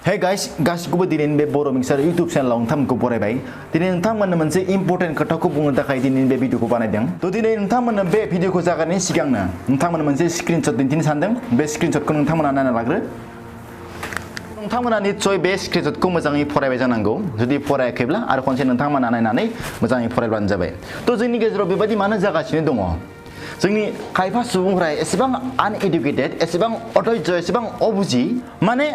Hey guys, गासिखौबो दिनैनि बे बर' मिक्सार YouTube चेनेलाव नोंथांमोनखौ बरायबाय। दिनै नोंथांमोननो मोनसे इम्पोर्टेन्ट खोथाखौ बुंनो थाखाय दिनैनि बे भिडिअखौ बानायदों। थ' दिनै नोंथांमोननो बे भिडिअखौ जागायनायनि सिगांनो नोंथांमोननो मोनसे स्क्रिनशट दिन्थिनो सानदों। बे स्क्रिनशटखौ नोंथांमोना नायना लाग्रो। नोंथांमोना निश्चय बे स्क्रिनशटखौ मोजाङै फरायबाय जानांगौ। जुदि फरायाखैब्ला आरो खनसे नोंथांमोना नायनानै मोजाङै फरायब्लानो जाबाय। थ' जोंनि गेजेराव बेबायदि मानो जागासिनो दङ? जोंनि खायफा सुबुंफोरा एसेबां आनएडुकेटेड, एसेबां अधैर्य, एसेबां अबुजि, माने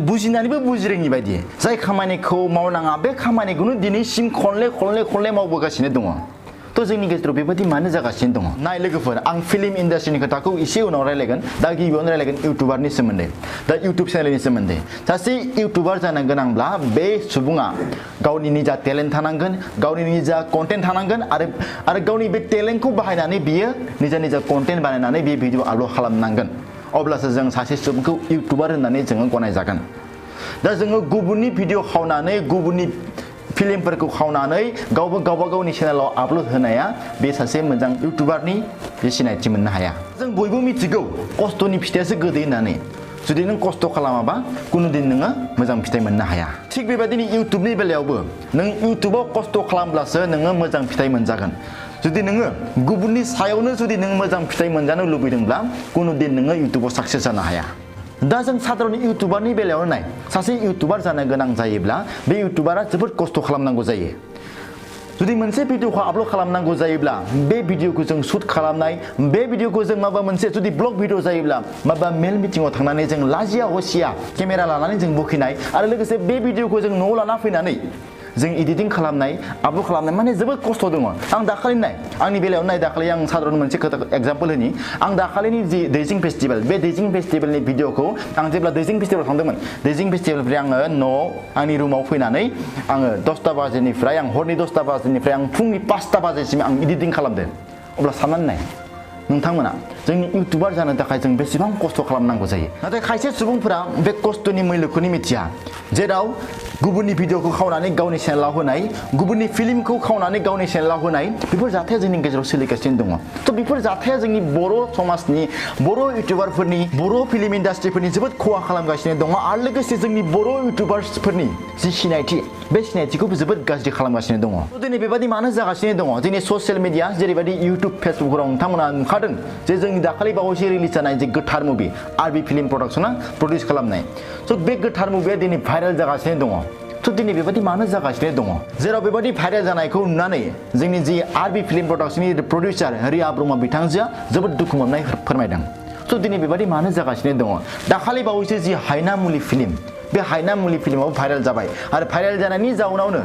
बुजिनानैबो बुजिरोङि बायदि जाय खामानिखौ मावनाङा बे खामानिखौनो दिनैसिम खनले मावबोगासिनो दङ। थ' जोंनि गेजेराव बेबायदि मानो जागासिनो दङ? नाय लोगोफोर, आं फिल्म इन्डास्ट्रिनि खोथाखौ एसे उनाव रायलायगोन। दा गिबियावनो रायलायगोन इउटुबारनि सोमोन्दै, दा इउटुब चेनेलनि सोमोन्दै। सासे इउटुबार जानो गोनांब्ला बे सुबुङा गावनि निजा टेलेन्ट थानांगोन, गावनि निजा कन्टेन्ट थानांगोन आरो गावनि बे टेलेन्टखौ बाहायनानै बियो निजा कन्टेन्ट बानायनानै बे भिडिअ आपल'ड खालामनांगोन। अब्लासो जों सासे सुबुंखौ इउटुबार होननानै जोङो गनायजागोन। दा जोङो गुबुननि भिडिअ खावनानै, गुबुननि फिल्मफोरखौ खावनानै गावबा गावनि चेनेलाव आपल'ड होनाया बे सासे मोजां इउटुबारनि बे सिनायथि मोननो हाया। जों बयबो मिथिगौ खस्थ'नि फिथाइयासो गोदै होननानै। जुदि नों खस्थ' खालामाबा कुनु दिन नोङो मोजां फिथाइ मोननो हाया। थिग बेबायदिनो इउटुबनि बेलायावबो नों इउटुबाव खस्थ' खालामब्लासो नोङो मोजां फिथाइ मोनजागोन। जुदि नोङो गुबुननि सायावनो जुदि नों मोजां फिथाइ मोनजानो लुबैदोंब्ला कुनु दिन नोङो इउटुबाव साक्सेस जानो हाया। दा जों साधारन इउटुबारनि बेलायावनो नाय, सासे इउटुबार जानो गोनां जायोब्ला बे इउटुबारा जोबोद खस्थ' खालामनांगौ जायो। जुदि मोनसे भिडिअखौ आपल'ड खालामनांगौ जायोब्ला बे भिडिअखौ जों शुट खालामनाय, बे भिडिअखौ जों माबा मोनसे जुदि ब्लग भिडिअ जायोब्ला माबा मेल मिटिङाव थांनानै जों लाजिया हसिया केमेरा लानानै जों बखिनाय आरो लोगोसे बे भिडिअखौ जों न'आव लाना फैनानै जों एडिटिं खालामनाय, आपल'ड खालामनाय, माने जोबोद खस्थ' दङ। आं दाखालि नाय, आंनि बेलायाव नाय, दाखालि आं साधारन मोनसे खोथा एग्जाम्पल होनि। आं दाखालिनि जि दैजिं फेस्टिभेल, बे दैजिं फेस्टिभेलनि भिडिअखौ आं जेब्ला दैजिं फेस्टिभेलाव थांदोंमोन, दैजिं फेस्टिभेलनिफ्राय आङो न'आव आंनि रुमाव फैनानै आङो 10ता बाजिनिफ्राय हरनि 10ता बाजिनिफ्राय आं फुंनि 5ता बाजिसिम आं एडिटिं खालामदों। अब्ला साननानै नाय नोंथांमोना, जोंनि इउटुबार जानो थाखाय जों बेसेबां खस्थ' खालामनांगौ जायो। नाथाय खायसे सुबुंफोरा बे खस्थ'नि मुल्यखौनो मिथिया। जेराव गुबुननि भिडिअखौ खावनानै गावनि चेनेलाव होनाय, गुबुननि फिल्मखौ खावनानै गावनि चेनेलाव होनाय, बेफोर जाथाया जोंनि गेजेराव सोलिगासिनो दङ। थ' बेफोर जाथाया जोंनि बर' समाजनि, बर' इउटुबारफोरनि, बर' फिल्म इन्डास्ट्रिफोरनि जोबोद खहा खालामगासिनो दङ आरो लोगोसे जोंनि बर' इउटुबार्सफोरनि जि सिनायथि, बे सिनायथिखौबो जोबोद गाज्रि खालामगासिनो दङ। थ' दिनै बेबायदि मानो जागासिनो दङ? जोंनि ससियेल मिडिया जेरैबायदि इउटुब, फेसबुकफोराव नोंथांमोना नुखादों जे जोंनि दाखालि बावैसो रिलिज जानाय जे गोथार मुभि, आरबि फिल्म प्रडाक्सना प्रडिउस खालामनाय। स' बे गोथार मुभिया दिनै भाइरेल जागासिनो दङ। थ' दिनै बेबायदि मानो जागासिनो दङ? जेराव बेबायदि भाइरेल जानायखौ नुनानै जोंनि जि आरबि फिल्म प्रडाक्सननि प्रडिउसार रिया ब्रह्म बिथांजोआ जोबोद दुखु मोननाय फोरमायदों। स' दिनै बेबायदि मानो जागासिनो दङ? दाखालि बावैसो जि हायना मुलि फिल्म, बे हायना मुलि फिल्माव भाइरेल जाबाय आरो भाइरेल जानायनि जाउनावनो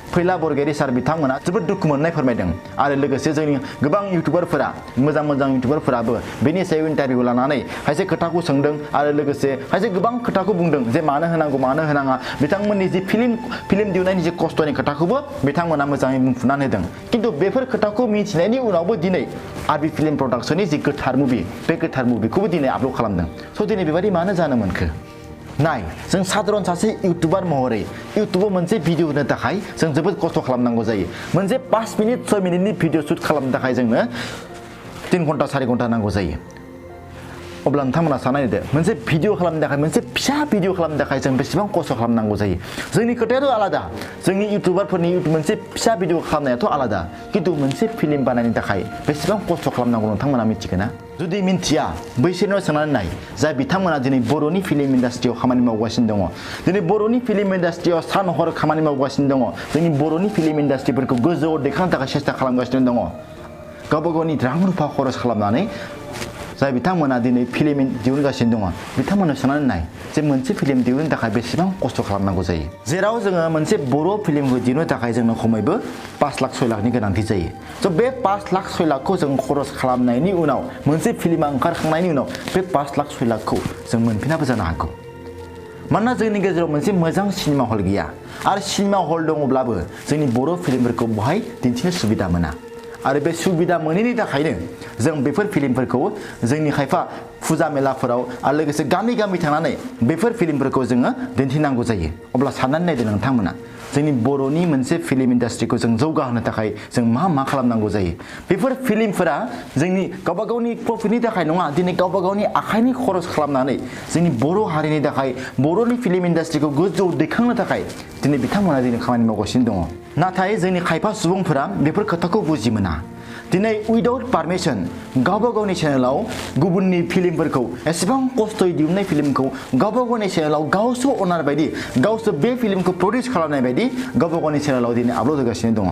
फैला बरगयारी सार बिथांमोना जोबोद दुखु मोननाय फोरमायदों। आरो लोगोसे जोंनि गोबां इउटुबारफोरा, मोजां इउटुबारफोराबो बेनि सायाव इन्टारभिउ लानानै खायसे खोथाखौ सोंदों आरो लोगोसे खायसे गोबां खोथाखौ बुंदों जे मानो होनांगौ, मानो होनाङा। बिथांमोननि जि फिल्म दिहुननायनि जि खस्थ'नि खोथाखौबो बिथांमोना मोजाङै बुंफुंनानै होदों। खिन्थु बेफोर खोथाखौ मिथिनायनि उनावबो दिनै आरबि फिल्म प्रडाक्सननि जि गोथार मुभि, बे गोथार मुभिखौबो दिनै आपल'ड खालामदों। स' दिनै बेबायदि मानो जानो मोनखो? नाय, जों साधारन सासे इउटुबार महरै इउटुबाव मोनसे भिडिअ होनो थाखाय जों जोबोद खस्थ' खालामनांगौ जायो। मोनसे 5 मिनिट 6 मिनिटनि भिडिअ शुट खालामनो थाखाय जोंनो 3 घन्टा 4 घन्टा नांगौ जायो। अब्ला नोंथांमोना साननानै नायदो, मोनसे भिडिअ खालामनो थाखाय, मोनसे फिसा भिडिअ खालामनो थाखाय जों बेसेबां खस्थ' खालामनांगौ जायो। जोंनि खोथायाथ' आलादा, जोंनि इउटुबारफोरनि मोनसे फिसा भिडिअ खालामनायाथ' आलादा, खिन्थु मोनसे फिल्म बानायनो थाखाय बेसेबां खस्थ' खालामनांगौ नोंथांमोना मिथिगोन ना? जुदि मिन्थिया, बैसोरनाव सोंनानै नाय, जाय बिथांमोना दिनै बर'नि फिल्म इन्डास्ट्रियाव खामानि मावगासिनो दङ। दिनै बर'नि फिल्म इन्डास्ट्रियाव सान हर खामानि मावगासिनो दङ। जोंनि बर'नि फिल्म इन्डास्ट्रिफोरखौ गोजौआव दैखांनो थाखाय सेस्था खालामगासिनो दङ। गावबा गावनि रां रुफा खरस खालामनानै जाय बिथांमोना दिनै फिल्म दिहुनगासिनो दङ, बिथांमोननो सोंनानै नाय जे मोनसे फिल्म दिहुननो थाखाय बेसेबां खस्थ' खालामनांगौ जायो। जेराव जोङो मोनसे बर' फिल्मखौ दिहुननो थाखाय जोंनो खमैबो 5 लाख 6 लाखनि गोनांथि जायो। स' बे 5 लाख 6 लाखखौ जों खरस खालामनायनि उनाव, मोनसे फिल्मा ओंखारखांनायनि उनाव बे 5 लाख 6 लाखखौ जों मोनफिनाबो जानो हागौ। मानोना जोंनि गेजेराव मोनसे मोजां सिनेमा हल गैया आरो सिनेमा हल दङब्लाबो जोंनि बर' फिल्मफोरखौ बहाय दिन्थिनो सुबिदा मोना। आरो बे सुबिदा मोनैनि थाखायनो जों बेफोर फिल्मफोरखौ जोंनि खायफा फुजा मेलाफोराव आरो लोगोसे गामि गामि थांनानै बेफोर फिल्मफोरखौ जोङो दिन्थिनांगौ जायो अब्ला साननानै नायदो नोंथांमोना जोंनि बर'नि मोनसे फिल्म इन्डास्ट्रिखौ जों जौगाहोनो थाखाय जों मा खालामनांगौ जायो बेफोर फिल्मफोरा जोंनि गावबा गावनि प्रफिटनि थाखाय नङा दिनै गावबा गावनि आखाइनि खरस खालामनानै जोंनि बर' हारिनि थाखाय बर'नि फिल्म इन्डास्ट्रिखौ गोजौआव दैखांनो थाखाय दिनै बिथांमोना दिनै खामानि मावगासिनो दङ नाथाय जोंनि खायफा सुबुंफोरा बेफोर खोथाखौ बुजि मोना दिनै उइदाउट पारमिसन गावबा गावनि चेनेलाव गुबुननि फिल्मफोरखौ एसेबां खस्थ'यै दिहुननाय फिल्मखौ गावबा गावनि चेनेलाव गावसो अनार बायदि गावसो बे फिल्मखौ प्रडिउस खालामनाय बायदि गावबा गावनि चेनेलाव दिनै आपल'ड होगासिनो दङ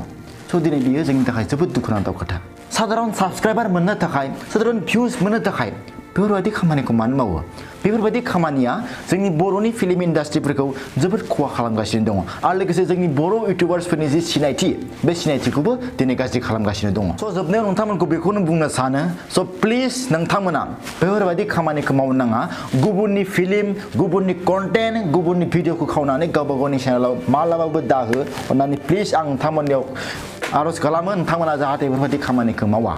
स' दिनै बियो जोंनि थाखाय जोबोद दुखुनांथाव खोथा साधारन साबस्क्राइबार मोननो थाखाय साधारन भिउज मोननो थाखाय बेफोरबायदि खामानिखौ मानो मावो बेफोरबायदि खामानिया जोंनि बर'नि फिल्म इन्डास्ट्रिफोरखौ जोबोद खहा खालामगासिनो दङ आरो लोगोसे जोंनि बर' इउटिउबार्सफोरनि जि सिनायथि बे सिनायथिखौबो दिनै गाज्रि खालामगासिनो दङ स' जोबनायाव नोंथांमोनखौ बेखौनो बुंनो सानो स' प्लिज नोंथांमोना बेफोरबायदि खामानिखौ मावनो नाङा गुबुननि फिल्म गुबुननि कन्टेन्ट गुबुननि भिडिअखौ खावनानै गावबा गावनि चेनेलाव मालाबाबो दाहो अननानै प्लिज आं नोंथांमोननियाव आर'ज खालामो नोंथांमोना जाहाथे बेफोरबायदि खामानिखौ मावा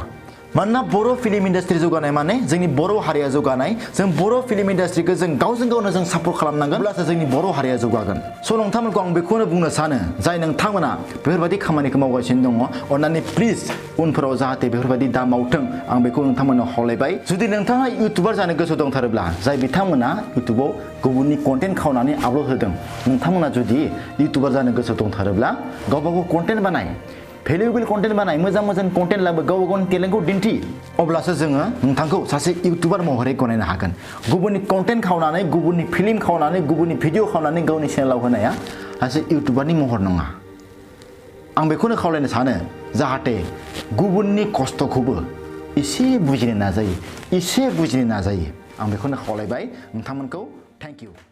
मानोना बर' फिल्म इन्डास्ट्रि जौगानाय माने जोंनि बर' हारिया जौगानाय जों बर' फिल्म इन्डास्ट्रिखौ जों गावजों गावनो जों सापर्ट खालामनांगोन अब्लासो जोंनि बर' हारिया जौगागोन स' नोंथांमोनखौ आं बेखौनो बुंनो सानो जाय नोंथांमोना बेफोरबायदि खामानिखौ मावगासिनो दङ अननानै प्लिज उनफोराव जाहाथे बेफोरबायदि दा मावथों आं बेखौ नोंथांमोननो खावलायबाय जुदि नोंथाङा इउटिउबार जानो गोसो दंथारोब्ला जाय बिथांमोना इउटिउबाव गुबुननि कन्टेन्ट खावनानै आपल'ड होदों नोंथांमोना जुदि इउटिउबार जानो गोसो दंथारोब्ला गावबा गाव कन्टेन्ट बानाय भेलुएबल कन्टेन्ट बानाय मोजां कन्टेन्ट लाबो गाव गावनि टेलेन्टखौ दिन्थि अब्लासो जोङो नोंथांखौ सासे इउटिउबार महरै गनायनो हागोन गुबुननि कन्टेन्ट खावनानै गुबुननि फिल्म खावनानै गुबुननि भिडिअ खावनानै गावनि चेनेलाव होनाया सासे इउटिउबारनि महर नङा आं बेखौनो खावलायनो सानो जाहाथे गुबुननि खस्थ'खौबो एसे बुजिनो नाजायो आं बेखौनो खावलायबाय नोंथांमोनखौ थेंक इउ